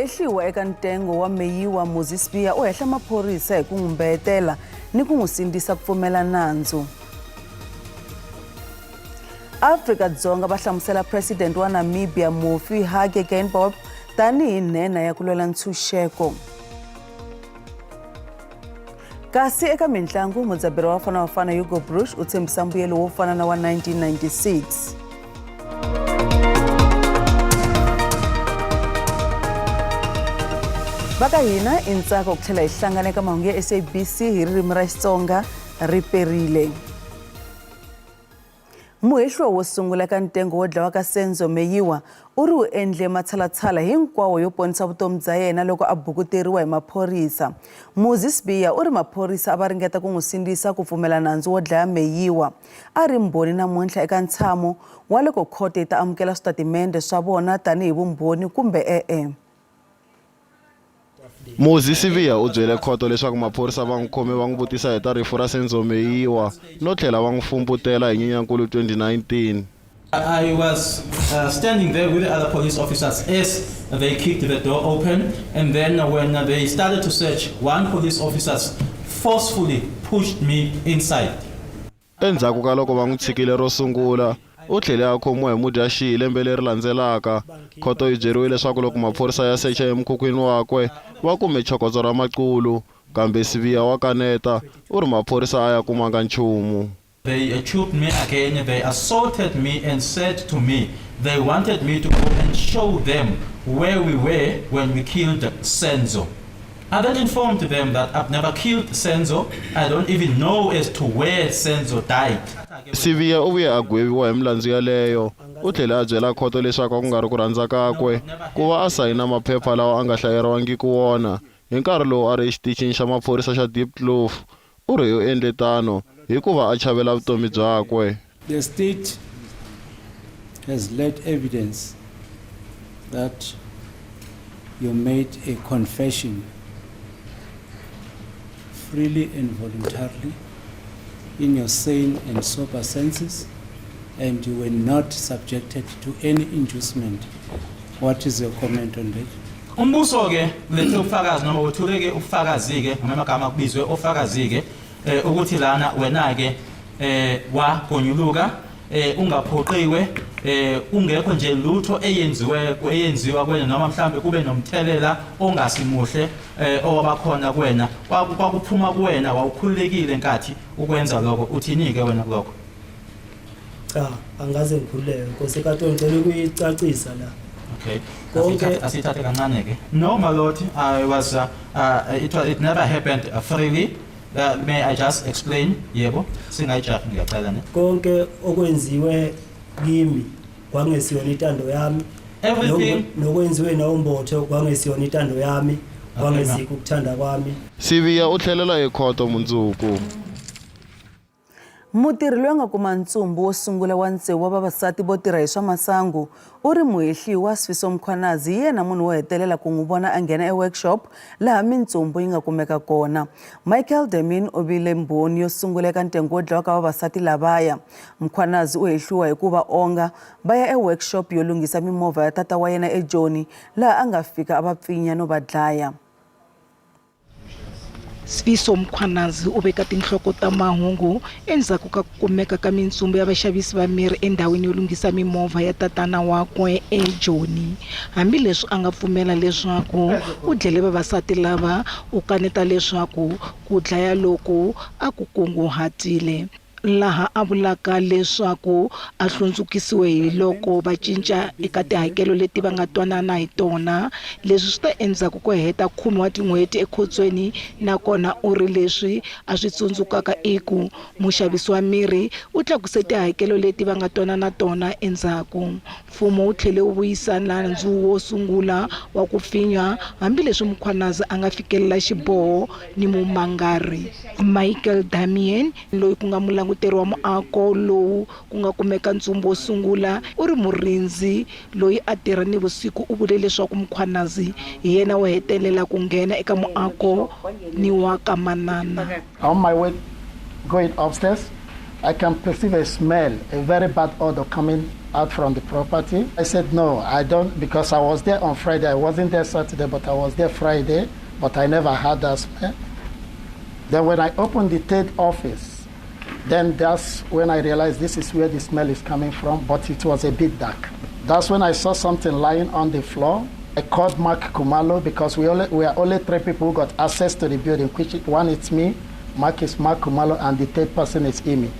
Muhehliwa eka ntengo wa Meyiwa Muzi Sibiya u hehla maphorisa hi ku n'wi mbeyetela ni ku n'wi sindzisa ku pfumela nandzu. Afrika-Dzonga va hlamusela President wa Namibia mufi Hage Geingob tanihi nhenha ya ku lwela ntshunxeko. Kasi eka mintlangu, mudzaberi wa Bafana Bafana Hugo Broos u tshembisa mbuyelo wo fana na wa 1996. Va ka hina i ntsako ku tlhela hi hlangana eka mahungu ya SABC hi ririmi ra Xitsonga ri perile. Muhehliwa wo sungula eka ntengo wo dlawa ka Senzo Meyiwa u ri u endle matshalatshala hinkwawo yo ponisa vutomi bya yena loko a bukuteriwa hi maphorisa. Muzi Sibiya u ri maphorisa a va ringeta ku n'wi sindzisa ku pfumela nandzu wo dlaya Meyiwa. A ri mbhoni namuntlha eka ntshamo wa loko khoto yi ta amukela switatimende swa vona tanihi vumbhoni kumbe e-e. Muzi Sibiya u byele khoto leswaku maphorisa va n'wi khome va n'wi vutisa hi ta rifu ra Senzo Meyiwa no tlhela va n'wi fumbutela hi Nyenyankulu 2019. I was standing there with the other police officers as they kicked the door open and then when they started to search, one police officer forcefully pushed me inside. Endzhaku ka loko va n'wi tshikile ro sungula, u tlhele a khomiwa hi Mudyaxihi lembe leri landzelaka. Khoto yi byeriwe leswaku loko maphorisa ya secha emukhukhwini wakwe, va kume chokotso ra maqulu. Kambe Sibiya wa kaneta, u ri maphorisa a ya kumanga nchumu. They choked me again, they assaulted me and said to me they wanted me to go and show them where we were when we killed Senzo. I then informed them that I've never killed Senzo, I don't even know as to where Senzo died. Sibiya u vuye a gweviwa hi milandzu yaleyo. U tlhele a byela khoto leswaku a ku nga ri ku rhandza kakwe ku va a sayina maphepha lawa a nga hlayeriwangiki wona hi nkarhi lowu a ri exitichini xa maphorisa xa Diepkloof. U ri u endle tano hikuva a chavela vutomi byakwe. The state has led evidence that you made a confession freely and voluntarily in your sane and sober senses and you were not subjected to any inducement. What is your comment on that? Umbuso ke ulethe ubufakazi noma wethule ke ubufakazi ke noma amagama kubizwe ofakazi ke eh, ukuthi lana wena ke eh wagonyuluka eh ungaphoqiwe eh ungekho nje lutho eyenziwe eyenziwa kuwena noma mhlambe kube nomthelela ongasimuhle eh owabakhona kuwena kwakuphuma kuwena wawukhululekile nkathi ukwenza lokho uthini ke wena kulokho? Cha, angaze ngikhululeke Nkosi enkantolo ngicela ukuyicacisa la. Okay. Konke- Asithathe kancane ke. No, my lord, I was it never happened freely. May I just explain? Yebo, singayijahi ngiyacela ne. Konke okwenziwe kimi kwangesiyona intando yami. Everything Nokwenziwe nawumbotho kwangesiyona intando yami, kwangesikho ukuthanda kwami. Sibiya u tlhelela ekhoto mundzuku. Mutirhi loyi a nga kuma ntsumbu wo sungula wa tsevu wa vavasati vo tirha hi swa masangu u ri muhehliwa Sifiso Mkhwanazi hi yena munhu wo hetelela ku n'wi vona a nghena e-workshop laha mintsumbu yi nga kumeka kona. Michael Demin u vile mbhoni yo sungula eka ntengo wo dlawa ka vavasati lavaya. Mkhwanazi u hehliwa hi ku va onga va ya e-workshop yo lunghisa mimovha ya tata wa yena eJoni laha a nga fika a va pfinya no va dlaya. Sifiso Mkhwanazi u veka tinhloko ta mahungu endzhaku ka ku kumeka ka mintsumbu ya vaxavisi va mirhi endhawini yo lunghisa mimovha ya tatana wakwe eJoni. Hambileswi a nga pfumela leswaku u dlele vavasati lava, u kaneta leswaku ku dlaya loku a ku kunguhatile. Laha a vulaka leswaku a hlundzukisiwe hi loko va cinca eka tihakelo leti va nga twanana hi tona. Leswi swi ta endzhaku ko heta khume wa tin'hweti ekhotsweni nakona u ri leswi a swi tsundzukaka i ku muxavisi wa mirhi u tlakuse tihakelo leti va nga twanana tona endzhaku. Mfumo wu tlhele wu vuyisa nandzu wo sungula wa ku pfinya hambileswi Mkhwanazi a nga fikelela xiboho ni mumangari Michael Damian, loyi ku nga mulanguteri wa muako lowu ku nga kumeka ntsumbu wo sungula, u ri murindzi loyi a tirha nivusiku u vule leswaku Mkhwanazi hi yena wo hetelela ku nghena eka muako ni wa ka manana. On my way going upstairs, I can perceive a smell, a very bad odor coming out from the property. I said, no, I don't, because I was there on Friday. I wasn't there Saturday, but I was there Friday, but I never had that smell. Then when I opened the third office, then that's when I realized this is where the smell is coming from, but it was a bit dark. That's when I saw something lying on the floor. I called Mark Kumalo because we are only three people who got access to the building, which one is me, Mark is Mark Kumalo, and the third person is Amy.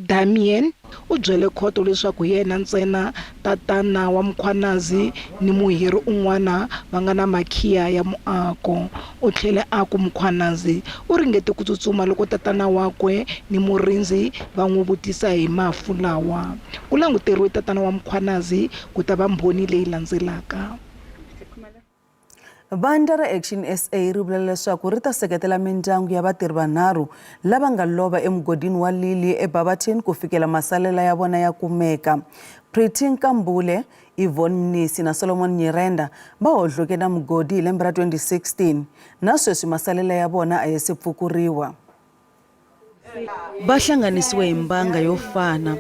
Damien u byele khoto leswaku hi yena ntsena tatana wa Mkhwanazi ni muhirhi un'wana va nga na makhiya ya muako. U tlhele a ku Mkhwanazi u ringete ku tsutsuma loko tatana wakwe ni murindzi va n'wi vutisa hi mafu lawa. Ku languteriwe tatana wa Mkhwanazi ku ta va mbhoni leyi landzelaka. Vandla ra Action SA ri vula leswaku ri ta seketela mindyangu ya vatirhi vanharhu lava nga lova emugodini wa Lily eBarberton ku fikela masalela ya vona ya kumeka. Pretty Nkambule, Yvonne Mnisi na Solomon Nyirenda va hohloke na mugodi hi lembe ra 2016 na sweswi masalela ya vona a ya se pfukuriwa. Va hlanganisiwe hi mbanga yo fana.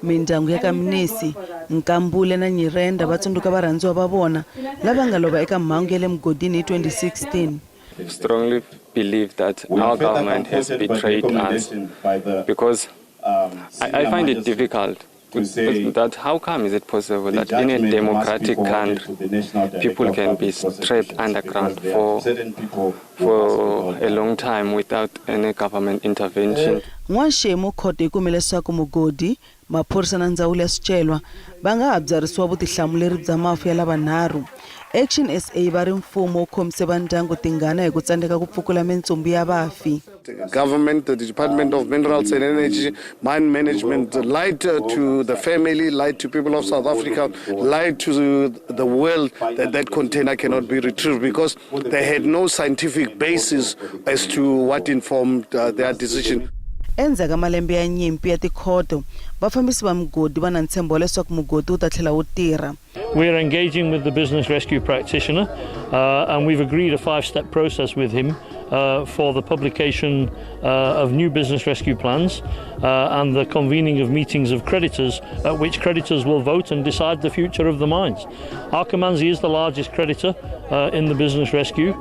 Mindyangu ya ka Mnisi, Nkambule na Nyirenda va tsundzuka varhandziwa va vona lava nga lova eka mhangu ya le mugodini hi 2016. Strongly believe that We our further government has comforted by the betrayed us recommendation by the because I senior find it magistrate difficult to say that how come is it possible the that in a judgment must be democratic forwarded country to the National Director people of can be Public trapped Prosecutions underground because there are certain people who must be for called a long time without any government intervention. N'waxemu khoto yi kume leswaku mugodi, maphorisa na ndzawulo ya swicelwa va nga ha byarhisiwa vutihlamuleri bya mafu ya lavanharhu. Action SA va ri mfumo wu khomise vandyangu tingana hi ku tsandzeka ku pfukula mintsumbu ya vafi. Government, the Department of Minerals and Energy, Mine Management lied to the family, lied to people of South Africa, lied to the world that that container cannot be retrieved because they had no scientific basis as to what informed their decision. Endzhaku ka malembe ya nyimpi ya tikhoto, vafambisi va mugodi va na ntshembo wa leswaku mugodi wu ta tlhela wu tirha. We are engaging with the business rescue practitioner and we've agreed a 5-step process with him for the publication of new business rescue plans and the convening of meetings of creditors at which creditors will vote and decide the future of the mines. Akamanzi is the largest creditor in the business rescue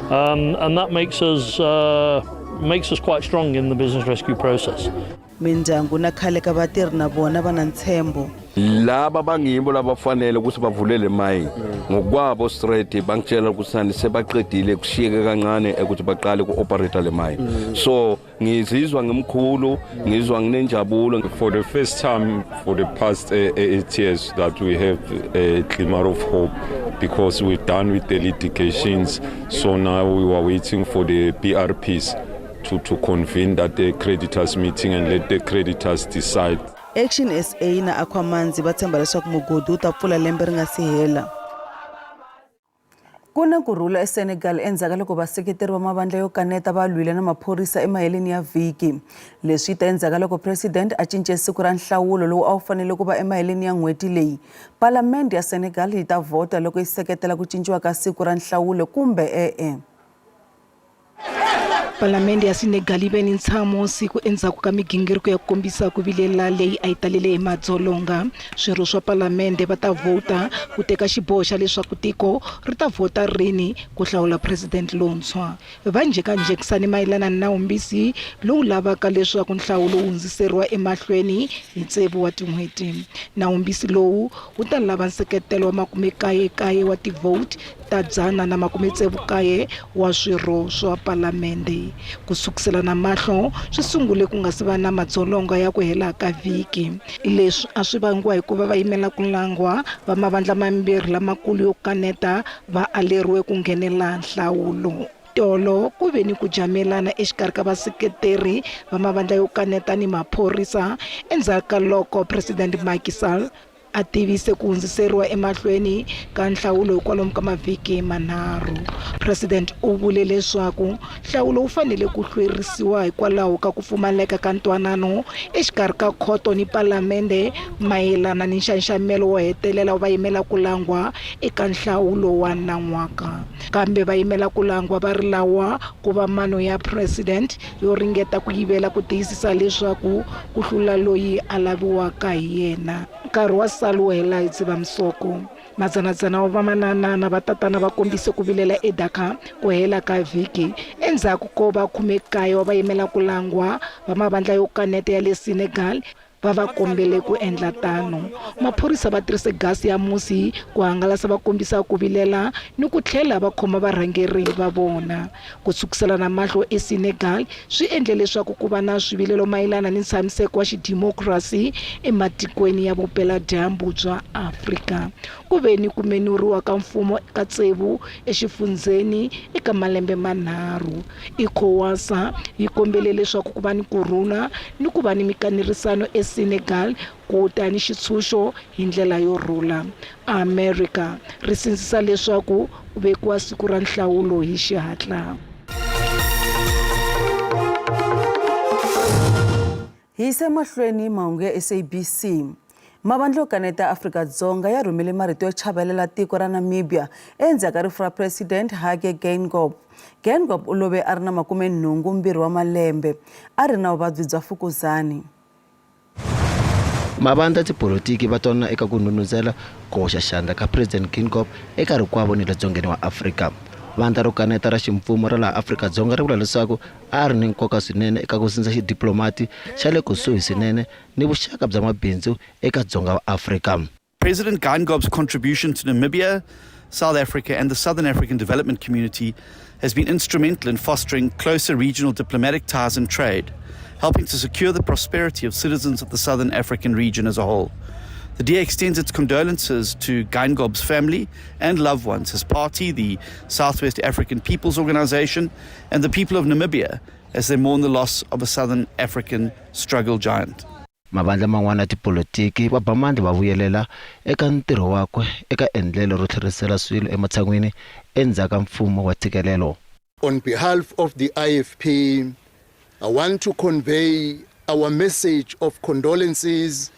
and that makes us quite strong in the business rescue process. Mindyangu na khale ka vatirhi na vona va na ntshembo. Laba bangibo labafanele ukuthi bavulele mayini ngokwabo straight bangitshela ukuthi sani sebaqedile kushiyeke kancane ukuthi baqale ku-operate le mine, so ngizizwa ngimkhulu, ngizwa nginenjabulo. For the first time for the past 8 years that we have a glimmer of hope because we're done with the litigations. So now we are waiting for the BRPs to convene that the creditors meeting and let the creditors decide. Action SA na Aquamanzi va tshemba leswaku mugodi wu ta pfula lembe ri nga si hela. Ku na kurhula eSenegal endzhaku ka loko vaseketeri va mavandla yo kaneta va lwile na maphorisa emaheleni ya vhiki. Leswi ta endzhaku ka loko president a cince siku ra nhlawulo lowu a wu fanele ku va emaheleni ya n'hweti leyi. Palamende ya Senegal yi ta vhota loko yi seketela ku cinciwa ka siku ra nhlawulo kumbe e-e. Palamende ya Senegal yi ve ni ntshamo siku endzhaku ka migingiriko ya ku kombisa ku vilela leyi a yi talele hi madzolonga. Swirho swa palamende va ta vhota ku teka xiboho xa leswaku tiko ri ta vhota rini ku hlawula president lontshwa. Va njhekanjhekisane mayelana na nawumbisi lowu lavaka leswaku nhlawulo wu hundziseriwa emahlweni hi 6 wa tin'hweti. Nawumbisi lowu wu ta lava nseketelo wa 99 wa tivhoti ta 169 wa swirho swa palamende. Ku sukusela na mahlo swi sungule ku nga si va na madzolonga ya ku hela ka vhiki. Leswi a swi vangiwa hikuva va yimela ku langwa va mavandla mambirhi lamakulu yo kaneta va aleriwe ku nghenela nhlawulo. Tolo ku ve ni ku jamelana exikarhi ka vaseketeri va mavandla yo kaneta ni maphorisa endzhaku ka loko president Macky Sall A tivise ku hundziseriwa emahlweni ka nhlawulo hi kwalomu ka mavhiki manharhu. President u vule leswaku nhlawulo wu fanele ku hlwerisiwa hikwalaho ka ku pfumaleka ka ntwanano exikarhi ka khoto ni palamende mayelana ni nxanxamelo wo hetelela wa vayimela ku langwa eka nhlawulo wa nan'waka. Kambe vayimela ku langwa va ri lawa ku va mano ya president yo ringeta ku yivela ku tiyisisa leswaku ku hlula loyi a laviwaka hi yena. Nkarhi wa sali wu hela hi Dzivamisoko. Madzanadzana wa vamanana na vatatana va kombise ku vilela eDakar ku hela ka vhiki endzhaku ko va 19 wa vayimela ku langwa va mavandla yo kaneta ya le Senegal va va kombele ku endla tano. Maphorisa va tirhise gasi ya musi ku hangalasa va kombisa ku vilela ni ku tlhela va khoma varhangeri va vona. Ku tshwukiselana mahlo eSenegal swi endle leswaku ku va na swivilelo mayelana ni ntshamiseko wa xidimokirasi ematikweni ya vupela-dyambu bya Afrika. Ku ve ni ku menuriwa ka mfumo ka tsevu exifundzheni eka malembe manharhu. ECOWAS yi kombele leswaku ku va ni ku rhula ni ku va ni mikanerisano eSenegal ku ta ni xitshunxo hi ndlela yo rhula. Amerika ri sindzisa leswaku ku vekiwa siku ra nhlawulo hi xihatla. Hi yisa emahlweni mahungu ya SABC. Mavandla yo kaneta Afrika-Dzonga ya rhumele marito yo chavelela tiko ra Namibia endzhaku ka rifu ra President Hage Geingob. Geingob u love a ri na 82 wa malembe, a ri na vuvabyi bya fukuzani. Mavandla tipolotiki va twanana eka ku ndhundhuzela ku hoxa xandla ka President Geingob eka rikwavo ni le dzongeni wa Afrika. Vandla ro kaneta ra ximfumo ra laha Afrika-Dzonga ri vula leswaku a ri ni nkoka swinene eka ku sindza xidiplomati xa le kusuhi swinene ni vuxaka bya mabindzu eka dzonga wa Afrika. President Geingob's contribution to Namibia, South Africa and the Southern African Development Community has been instrumental in fostering closer regional diplomatic ties and trade, helping to secure the prosperity of citizens of the Southern African region as a whole. The DA extends its condolences to Geingob's family and loved ones, his party, the Southwest African People's Organization, and the people of Namibia as they mourn the loss of a Southern African struggle giant. Mavandla man'wana ya tipolotiki va ba mandla va vuyelela eka ntirho wakwe eka endlelo ro tlherisela swilo ematshan'wini endzhaku ka mfumo wa ntshikelelo. On behalf of the IFP, I want to convey our message of condolences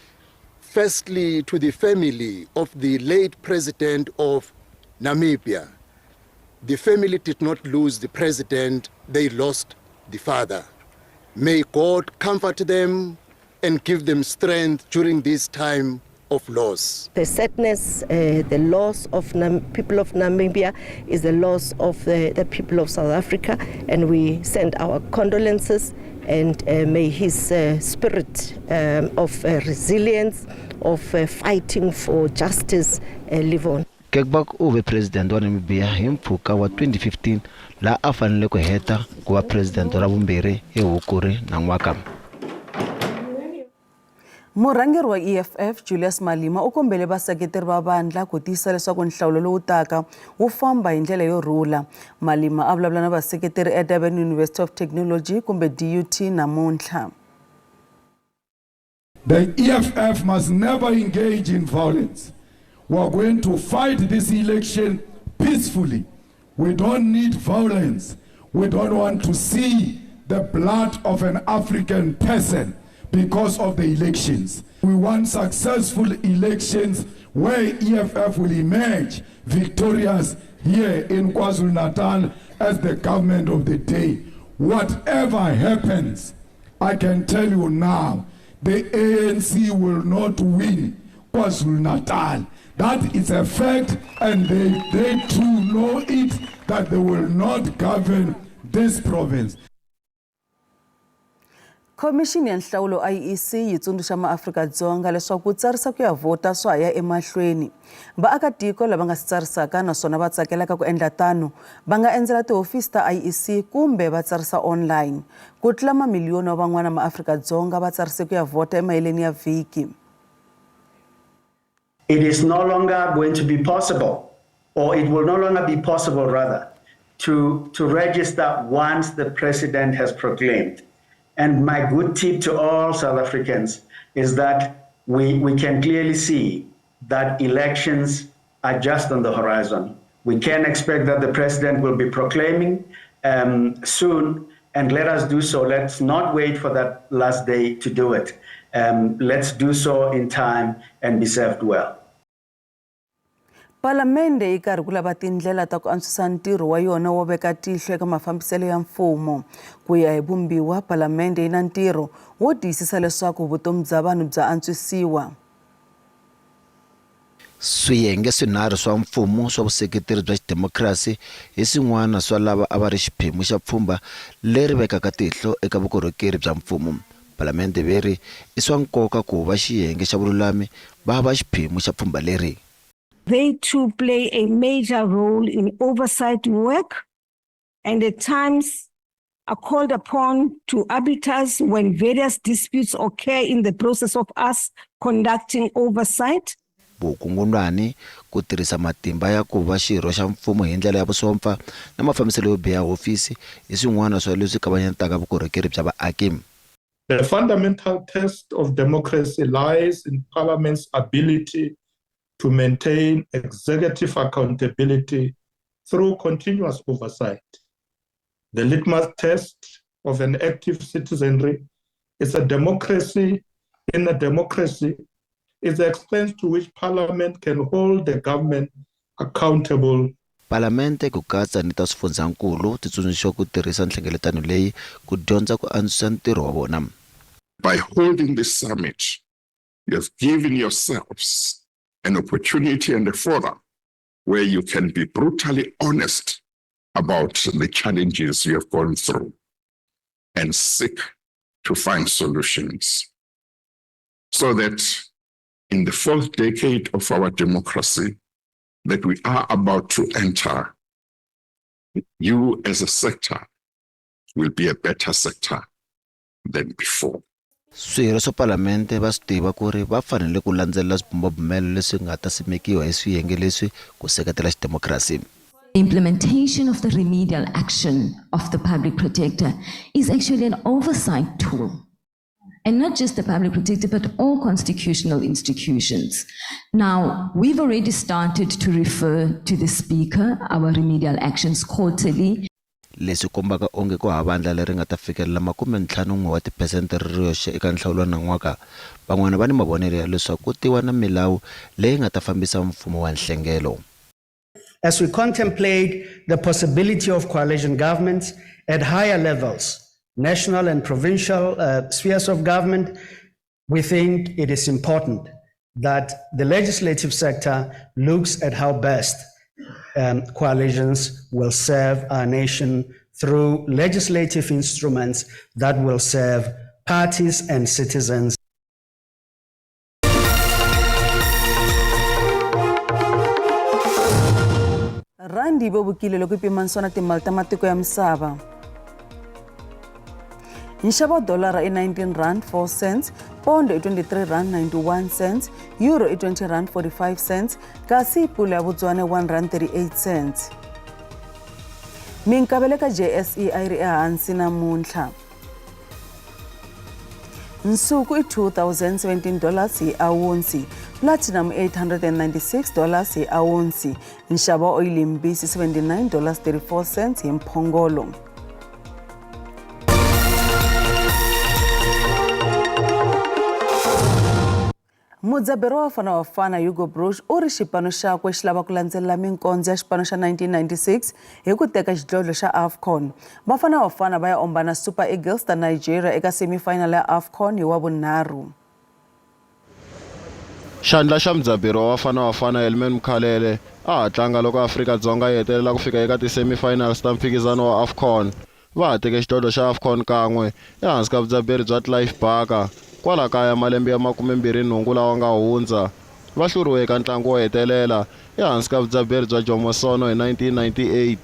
firstly to the family of the late president of Namibia. The family did not lose the president, they lost the father. May God comfort them and give them strength during this time of loss. The sadness, the loss of people of Namibia is the loss of the people of South Africa, and we send our condolences, and may his spirit of resilience, of fighting for justice live on. Geingob u ve president wa Namibia hi mpfhuka wa 2015 laha a fanele ku heta ku va president ra vumbirhi hi Hukuri nan'waka. Murhangeri wa EFF Julius Malema u kombele vaseketeri va vandla ku tiyisisa leswaku nhlawulo lowu taka wu famba hi ndlela yo rhula. Malema a vulavula na vaseketeri eDurban University of Technology kumbe DUT namuntlha. The EFF must never engage in violence. We are going to fight this election peacefully. We don't need violence. We don't want to see the blood of an African person because of the elections. We want successful elections where EFF will emerge victorious here in KwaZulu-Natal as the government of the day. Whatever happens, I can tell you now, the ANC will not win KwaZulu-Natal. That is a fact, and they too know it, that they will not govern this province. Khomixini ya Nhlawulo IEC yi tsundzuxa maAfrika-Dzonga leswaku ku tsarisa ku ya vhota swa ha ya emahlweni. Vaakatiko lava nga si tsarisaka naswona va tsakelaka ku endla tano va nga endzela tihofisi ta IEC kumbe va tsarisa online. Ku tlula mamiliyoni wa van'wana maAfrika-Dzonga va tsarise ku ya vhota emaheleni ya vhiki. It is no longer going to be possible, or it will no longer be possible rather, to register once the president has proclaimed. And my good tip to all South Africans is that we can clearly see that elections are just on the horizon. We can expect that the president will be proclaiming soon, and let us do so. Let's not wait for that last day to do it. Let's do so in time and be served well. Palamende yi karhi ku lava tindlela ta ku antswisa ntirho wa yona wo veka tihlo eka mafambiselo ya mfumo. Ku ya hi vumbiwa, palamende yi na ntirho wo tiyisisa leswaku vutomi bya vanhu bya antswisiwa. Swiyenge swinharhu swa mfumo swa vuseketeri bya xidemokirasi hi swin'wana swa lava a va ri xiphemu xa pfhumba leri vekaka tihlo eka vukorhokeri bya mfumo. Palamende ve ri i swa nkoka ku va xiyenge xa vululami va va xiphemu xa pfhumba leri. They too play a major role in oversight work and at times are called upon to arbiters when various disputes occur in the process of us conducting oversight. Vukungundwani, ku tirhisa matimba ya ku va xirho xa mfumo hi ndlela ya vusompfa na mafambiselo yo biha ya hofisi hi swin'wana swa leswi kavanyetaka vukorhokeri bya vaaki. The fundamental test of democracy lies in Parliament's ability to maintain executive accountability through continuous oversight. The litmus test of an active citizenry is a democracy in a democracy is the extent to which Parliament can hold the government accountable. Palamente ku katsa ni ta swifundzhankulu ti tsundzuxiwa ku tirhisa nhlengeletano leyi ku dyondza ku antswisa ntirho wa vona. By holding this summit, you have given yourselves an opportunity and a forum where you can be brutally honest about the challenges you have gone through and seek to find solutions so that in the fourth decade of our democracy that we are about to enter, you as a sector will be a better sector than before. Swirho swa Palamente va swi tiva ku ri va fanele ku landzelela swibumabumelo leswi nga ta simekiwa hi swiyenge leswi ku seketela xidemokirasi. The implementation of the remedial action of the public protector is actually an oversight tool. And not just the public protector, but all constitutional institutions. Now, we've already started to refer to the speaker, our remedial actions quarterly. Leswi kombaka onge ku hava vandla leri nga ta fikelela 51 wa tiphesente ri ri yoxe eka nhlawulo wa nan'waka, van'wana va ni mavonelo ya leswaku ku tiwa na milawu leyi nga ta fambisa mfumo wa nhlengelo. As we contemplate the possibility of coalition governments at higher levels, national and provincial spheres of government, we think it is important that the legislative sector looks at how best coalitions will serve our nation through legislative instruments that will serve parties and citizens. Rhandi yi vevukile loko yi pimanisiwa na timali ta matiko ya misava. Nxavo wa dolara i 19 rand 4 cents, pondo i 23 rand 91 cents, euro i 20 rand 45 cents, kasi pula ya Botswana i 1 rand 38 cents. Minkavelo eka JSE a yi ri ehansi namuntlha. Nsuku i 2017 dollars hi awunsi, platinum 896 dollars hi awunsi, nxavo wa oyili mbisi 79 dollars 34 cents hi mphongolo. Mudzaberi wa Bafana Bafana Hugo Broos u ri xipano xakwe xi lava ku landzelela minkondzo ya xipano xa 1996 hi ku teka xidlodlo xa AFCON. Bafana Bafana va ya ombana Super Eagles ta Nigeria eka semi-final ya AFCON hi Wavunharhu. Xandla xa mudzaberi wa Bafana Bafana Helman Mkhalele a ha tlanga loko Afrika-Dzonga yi hetelela ku fika eka ti-semi-finals ta mphikizano wa AFCON. Va ha teke xidlodlo xa AFCON kan'we ehansi ka vudzaberi bya Clive Barker kwala kaya malembe ya 28 lawa nga hundza. Va hluriwe eka ntlangu wo hetelela ehansi ka vudzaberi bya Jomo Sono hi 1998.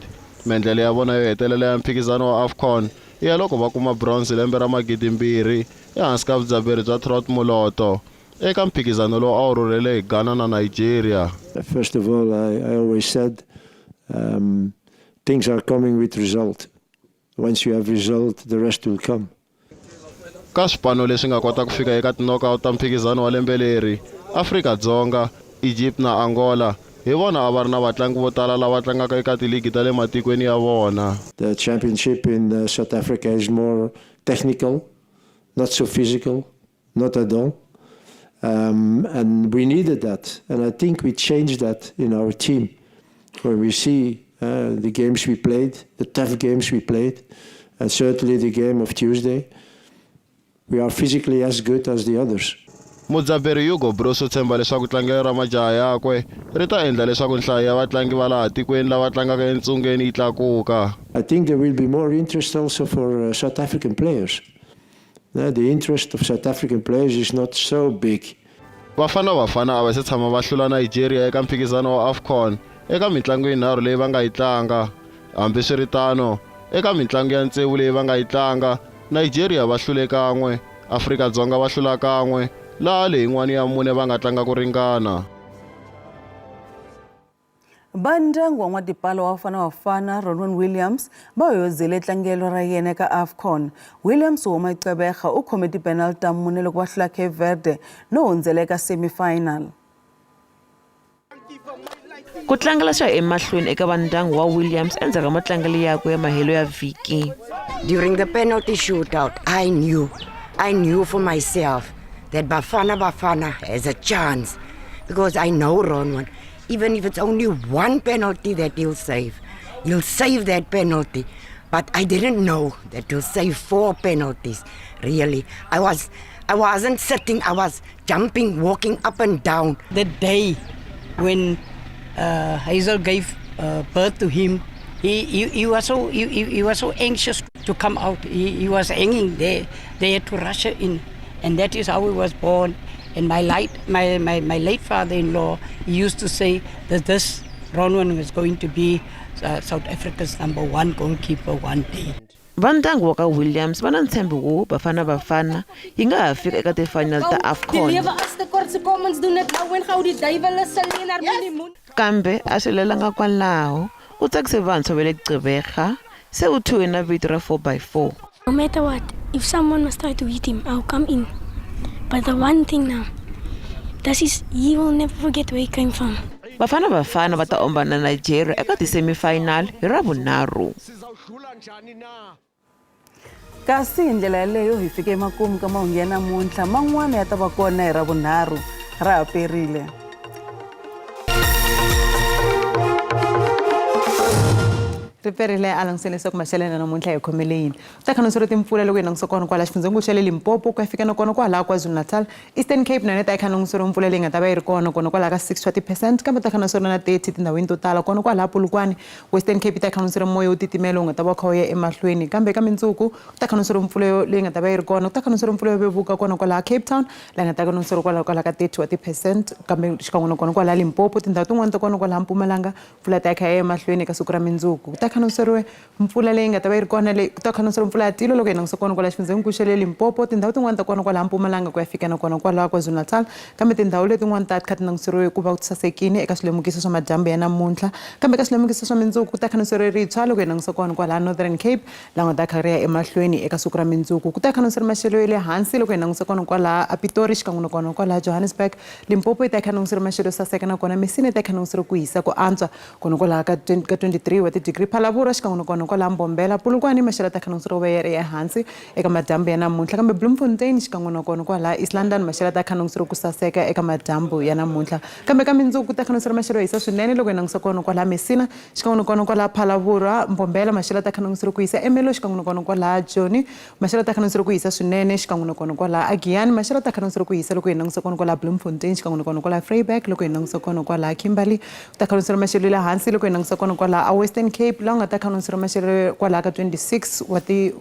Maendlelo ya vona yo hetelela ya mphikizano wa AFCON i ya loko va kuma bronze lembe ra 2000 ehansi ka vudzaberi bya Trott Moloto eka mphikizano lowu a wu rhurhele hi Ghana na Nigeria. First of all, I always said things are coming with result. Once you have result, the rest will come. Ka swipano leswi nga kota ku fika eka ti-knockout ta mphikizano wa lembe leri, Afrika-Dzonga Egypt na Angola hi vona a va ri na vatlangi vo tala lava tlangaka eka tiligi ta le matikweni ya vona. The championship in South Africa is more technical, not so physical, not at all. And we needed that. And I think we changed that in our team. When we see the games we played, the tough games we played, and certainly the game of Tuesday, we are physically as good as the others. Mudzaberi Hugo Broos u tshemba leswaku tlangelo ra majaha yakwe ri ta endla leswaku nhlayo ya vatlangi va laha tikweni lava tlangaka entsungeni yi tlakuka. I think there will be more interest also for South African players. The interest of South African players is not so big. Bafana Bafana a va se tshama va hlula Nigeria eka mphikizano wa AFCON eka mitlangu yinharhu leyi va nga yi tlanga. Hambiswiritano, eka mitlangu ya tsevu leyi va nga yi tlanga, Nigeria va hlule kan'we, Afrika-Dzonga va hlula kan'we, laha leyin'wana ya mune va nga tlanga ku ringana. Va ndyangu wa n'watipala wa Bafana Bafana Ronwen Williams va hoyozele tlangelo ra yena eka AFCON. Williams wo huma eGqeberha u khome tipenalty ta mune loko va hlula Cape Verde no hundzela eka semi-final. Ku tlangela swi ya emahlweni eka va ndyangu wa Williams endzhaku ka matlangelo yakwe ya mahelo ya vhiki. During the penalty shootout, I knew for myself that Bafana Bafana has a chance because I know Ronwen. Even if it's only one penalty that he'll save that penalty. But I didn't know that he'll save four penalties. Really, I wasn't sitting. I was jumping, walking up and down. The day when Hazel gave birth to him, he was so anxious to come out. He was hanging there. They had to rush her in, and that is how he was born. And my late father-in-law, he used to say that this Ronwen was going to be South Africa's number one goalkeeper one day. Va ndyangu wa ka Williams va na ntshembo wo Bafana Bafana yi nga ha fika eka ti-final ta Die AFCON. Lewe is te kort, so kom ons doen dit nou en gou. Die duiwel is 'n leienaar, moenie moenie. Kambe a swi helelanga kwalaho, u tsakise vantshwa va le Gqeberha, se u thyiwe na vito ra 4x4. No matter what, if someone must try to hit him, I'll come in. But the one thing now, this is he will never forget where he came from. Bafana Bafana va ta omba na Nigeria eka ti-semifinal hi Ravunharhu. Kasi hi ndlela yaleyo hi fike emakumu ka mahungu ya namuntlha. Man'wana ya ta va kona hi Ravunharhu. Ra ha perile. Ri perile. A langutiseni leswaku maxelo ya namuntlha hi khomele yini. Ku ta kha timpfula loko hi langutisa kona kwala xifundzankulu xa le Limpopo, ku ya fika na kona kwalaha KwaZulu-Natal, Eastern Cape na yona ta yi kha languseriwa mpfula leyi nga ta va yi ri kona kona kwalaha ka 6 wa ti-percent, kambe ta kha naswona na 30 tindhawini to tala kona kwalaha Polokwane. Western Cape yi ta kha languseriwa moya wo titimela wu nga ta va kha wu ya emahlweni, kambe ka mindzuku ku ta kha languseriwa mpfula leyi nga ta va yi ri kona. Ku ta kha languseriwa mpfula yo vevuka kona kwalaha Cape Town, laha nga ta kha languseriwa kwalaha ka 30 wa ti-percent, kambe xikan'we na kona kwalaha Limpopo, tindhawu tin'wani ta kona kwalaha Mpumalanga, mpfula ta kha ya emahlweni. Eka siku ra mindzuku ku ta kha languseriwe mpfula leyi nga ta va yi ri kona leyi ku ta kha languseriwa mpfula ya tilo loko hi langutisa kona kwala xifundzenikulu xa le Limpopo, tindhawu tin'wani ta kona kwalaha Mpumalanga, ku ya fika na kona kwalaha KwaZulu-Natal, kambe tindhawu letin'wani ta kha ti languseriwe ku va ku sasekile eka swilemukiso swa madyambu ya namuntlha. Kambe ka swilemukiso swa mindzuku ku ta kha languseriwe ritshwa loko hi langutisa kona kwalaha Northern Cape, laha nga ta kha ri ya emahlweni. Eka siku ra mindzuku ku ta kha languseriwe maxelo ya le hansi loko hi langutisa kona kwalaha aPitori, xikan'we na kona kwalaha Johannesburg. Limpopo yi ta kha languseriwe maxelo yo saseka, nakona Messina yi ta kha languseriwe ku hisa ku antswa kona kwalaha ka 23 wa ti-degree. Phalaborwa, xikan'we na kona kwalaha Mbombela, Polokwane, maxelo ta kha languseriwe va ya ri ehansi eka madyambu ya namuntlha, kambe Bloemfontein, xikan'we na kona kwalaha East London, maxelo ta kha languseriwe ku saseka eka madyambu ya namuntlha. Kambe ka mindzuku ku ta kha languseriwe maxelo yo hisa swinene loko hi langutisa kona kwalaha Messina, xikan'we na kona kwalaha Phalaborwa, Mbombela, maxelo ta kha languseriwe ku hisa. Ermelo, xikan'we na kona kwalaha Joni, maxelo ta kha languseriwe ku hisa swinene, xikan'we na kona kwalaha Agiyani, maxelo ta kha languseriwe ku hisa loko hi langutisa kona kwalaha Bloemfontein, xikan'we na kona kwalaha Vryburg. Loko hi langutisa kona kwalaha Kimberley, ku ta kha languseriwe maxelo ya le hansi loko hi langutisa kona kwalaha a Western Cape, laha ku nga ta kha languseriwe maxelo kwalaha ka 26 wa ti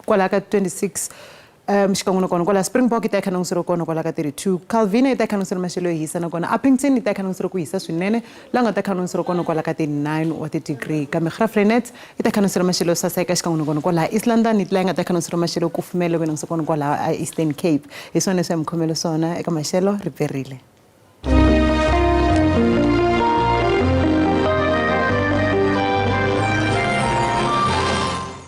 kwalaha ka 26, xikan'we na kona kwalaha Springbok yi ta yi kha languseriwe kona kwalaha ka 32. Calvina yi ta yi kha languseriwe maxelo yo hisa, nakona Upington yi ta yi kha languseriwe ku hisa swinene, laha nga ta kha languseriwe kona kwalaha ka 39 wa ti-degree. Kambe Graaff-Reinet yi ta kha languseriwe maxelo yo saseka, xikan'we na kona kwalaha East London yi laha yi nga ta kha languseriwe maxelo yo kufumela loko hi langutisa kona kwalaha a Eastern Cape. Hi swona leswi hi mi khomele swona eka maxelo. Ri pferile.